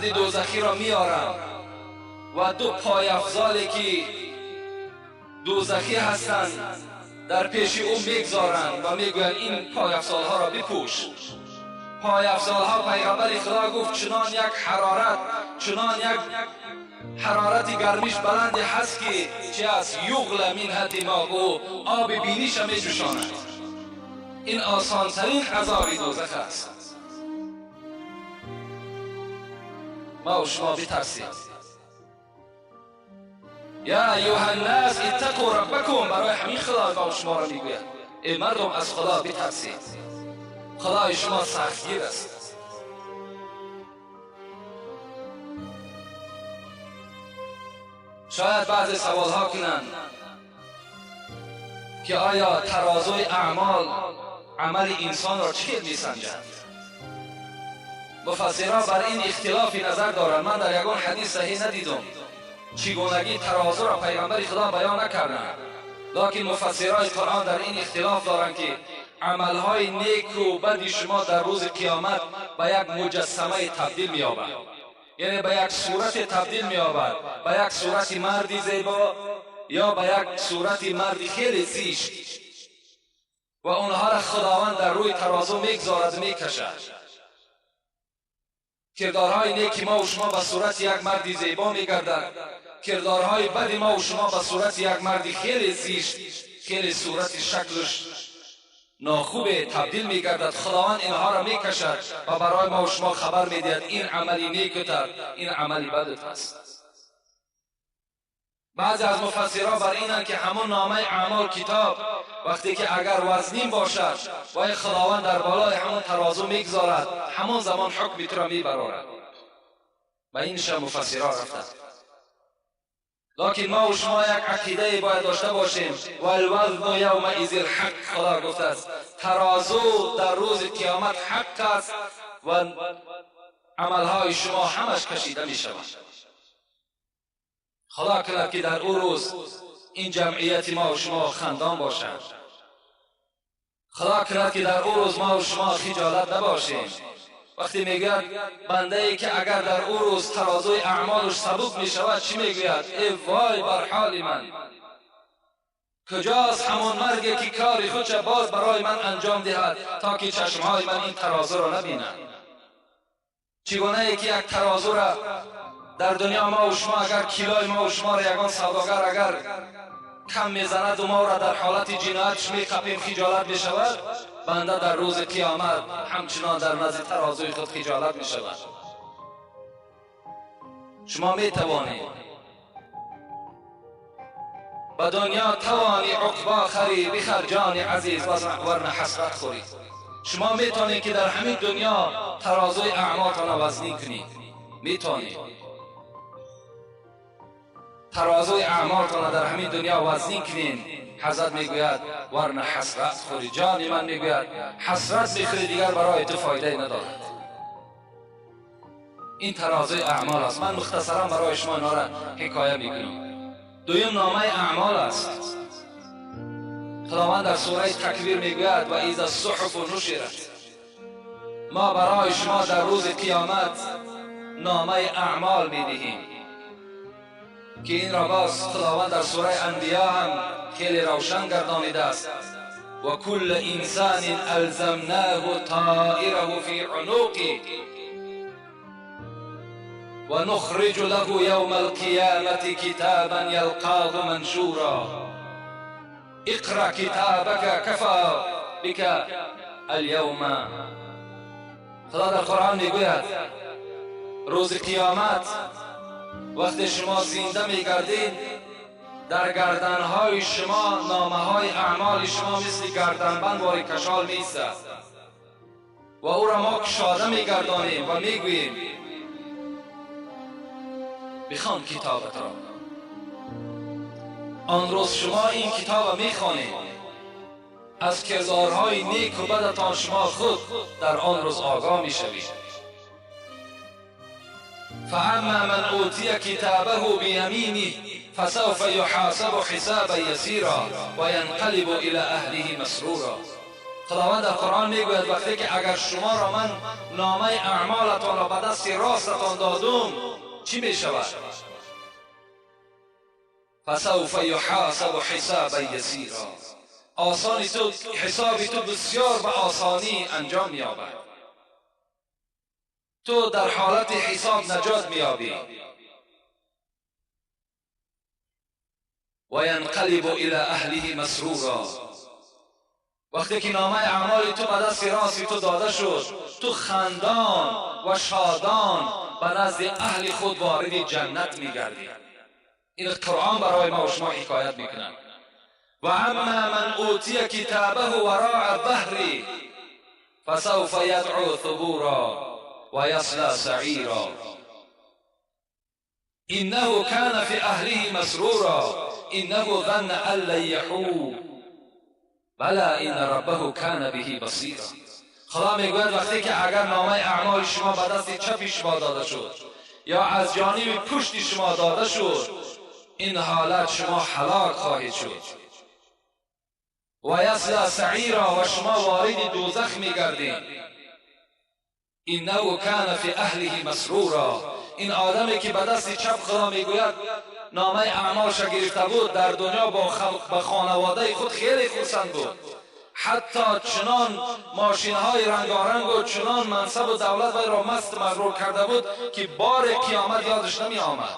مرد دوزخی را میارند و دو پایافزالی که دوزخی هستند در پیش او میگذارند و میگویند این پایافزالها را بپوش. پایافزالها پیغمبر خدا گفت چنان یک حرارت، چنان یک حرارت گرمیش بلند هست که چی است؟ یغل منها دماغ، آب بینیش می جوشاند. این آسانترین عذاب دوزخ است. ما و شما بترسیم. یا ایها الناس اتقوا ربکم، برای همین خدا ما و شما را میگوید ای مردم از خدا بترسید، خدای شما سختگیر است. شاید بعضی سوال ها کنند که آیا ترازوی اعمال عمل انسان را چه میسنجد؟ مفسرها بر این اختلاف نظر دارند. من در یگان حدیث صحیح ندیدم چگونگی ترازو را پیغمبر خدا بیان نکردند، لکن مفسرای قرآن در این اختلاف دارند که عملهای نیک و بد شما در روز قیامت به یک مجسمه تبدیل می‌یابد، یعنی به یک صورت تبدیل می‌یابد، به یک صورت مردی زیبا یا به یک صورت مردی خیلی زشت، و آنها را خداوند در روی ترازو میگذارد و میکشد. کردارهای نیک ما و شما به صورت یک مردی زیبا میگردد، کردارهای بد ما و شما به صورت یک مردی خیلی زشت، خیلی صورت شکلش ناخوب تبدیل میگردد. خداوند اینها را میکشد و برای ما و شما خبر میدهد این عملی نیک تر، این عملی بدت است. بعضی از مفسرها بر اینند که همون نامه اعمال کتاب وقتی که اگر وزنین باشد و خداوند در بالای همون ترازو میگذارد، همون زمان حکم تو را میبرارد. و این شب مفسرها رفتند. لکن ما و شما یک عقیده باید داشته باشیم. والوزن یومئذ الحق، خدا گفته است ترازو در روز قیامت حق است و عملهای شما همش کشیده می شود. خدا کند که در او روز این جمعیت ما و شما خندان باشند. خدا کند که در او روز ما و شما خجالت نباشیم. وقتی میگوید بنده ای که اگر در او روز ترازوی اعمالش سبک میشود چی میگوید؟ ای وای بر حال من، کجاست همان مرگی که کار خودش باز برای من انجام دهد تا که چشمهای من این ترازو را نبیند. چگونه ای که یک ترازو را در دنیا ما و شما اگر کیلوی ما و شما را یگان سوداگر اگر کم میزند و ما را در حالت جنایتش میقپیم خجالت میشود، بنده در روز قیامت همچنان در نزد ترازوی خود خجالت میشود. شما میتوانید به دنیا توانی عقبا خری، بخر جان عزیز ورنه حسرت خوری. شما میتونید که در همین دنیا ترازوی اعمالتان وزنی کنید، میتونید ترازوی اعمالتان در همین دنیا وزنی کنید. حضرت میگوید ورنه حسرت خوری، جان من میگوید حسرت میخوری دیگر برای تو فایده ندارد. این ترازوی اعمال است. من مختصرا برای شما اینا را حکایه میکنم. دویم نامه اعمال است. خداوند در سوره تکویر میگوید و اذا الصحف نشرت، ما برای شما در روز قیامت نامه اعمال میدهیم که این را باز خداوند در سوره انبیا هم خیلی روشن گردانیده است. و کل انسان الزمناه طائره فی عنقه و نخرج له یوم القیامة کتابا یلقاه منشورا اقرأ کتابک کفی بک الیوم. خدا در قرآن میگوید روز قیامت وقتی شما زنده میگردید در گردنهای شما نامه های اعمال شما مثل گردنبند واری کشال میایستد و او را ما کشاده میگردانیم و میگوییم بخوان کتابت را. آن روز شما این کتاب میخوانید، از کردارهای نیک و بدتان شما خود در آن روز آگاه میشوید. فاما من اوتی کتابه بیمینه فسوف یحاسب حسابا یسیرا و ینقلب الی اهله مسرورا. خداوند در قرآن میگوید وقتی که اگر شما را من نامه اعمالتان را به دست راستتان دادم چی میشود؟ فسوف یحاسب حسابا یسیرا. آسانی تو حسابی تو بسیار به آسانی انجام مییابد. تو در حالت حساب نجات مییابی. و ینقلب الی اهله مسرورا. وقتی که نامه اعمال تو به دست راست تو داده شد، تو خندان و شادان به نزد اهل خود وارد جنت میگردی. این قرآن برای ما و شما حکایت میکنند. و اما من اوتی کتابه وراء ظهره فسوف یدعو ثبورا و یصلی سعیرا انه کان فی اهله مسرورا انه ظن ان لن یحور بلی ان ربه کان به بصیرا. خدا میگوید وقتی که اگر نامه اعمال شما به دست چپ شما داده شد یا از جانب پشت شما داده شد، این حالت شما هلاک خواهید شد. و یصلی سعیرا، و شما وارد دوزخ میگردید. انه کان فی اهله مسرورا. این آدمی که به دست چپ خدا میگوید نامه اعمالش گرفته بود، در دنیا با خانواده خود خیلی خرسند بود. حتی چنان ماشین های رنگارنگ و چنان منصب و دولت وی را مست مغرور کرده بود که بار قیامت یادش نمی آمد.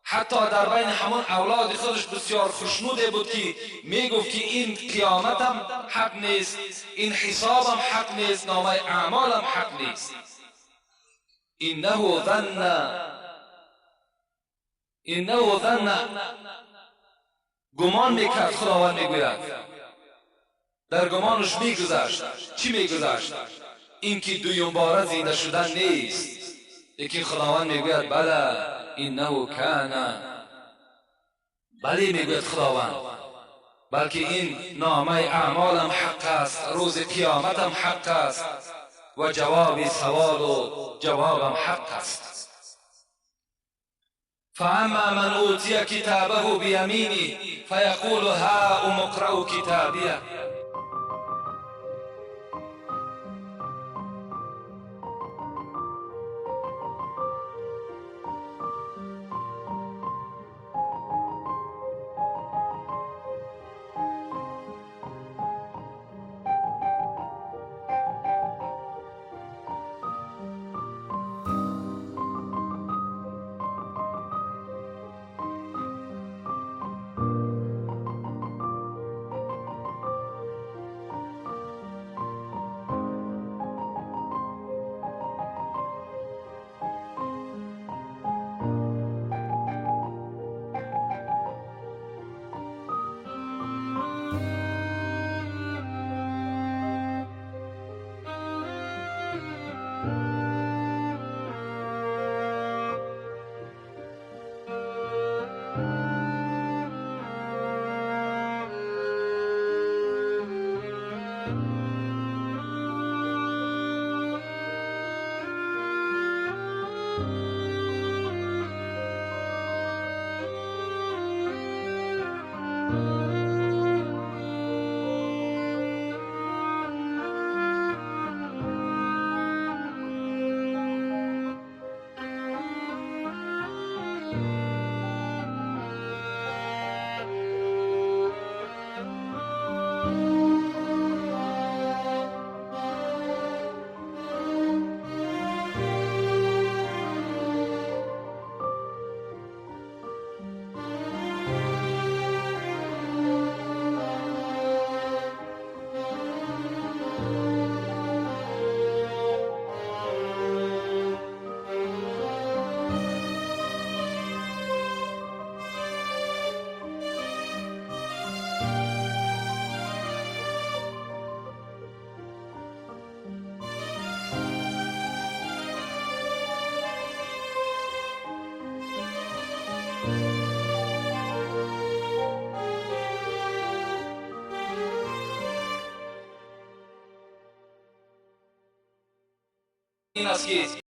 حتی در بین همون اولاد خودش بسیار خوشنوده بود که می گفت که این قیامتم حق نیست، این حسابم حق نیست، نامه اعمالم حق نیست. انه ظن، گمان میکرد. خداوند میگوید در گمانش میگذشت. چی میگذشت؟ اینکه دویم باره زنده شدن نیست. یکی خداوند میگوید بله انه کان، بله میگوید خداوند، بلکه این نامه اعمالم حق است، روز قیامتم حق است و جواب سوال و جوابم حق است. فاما من اوتی کتابه بیمینه فیقول هاؤم اقرءوا کتابیه. این است که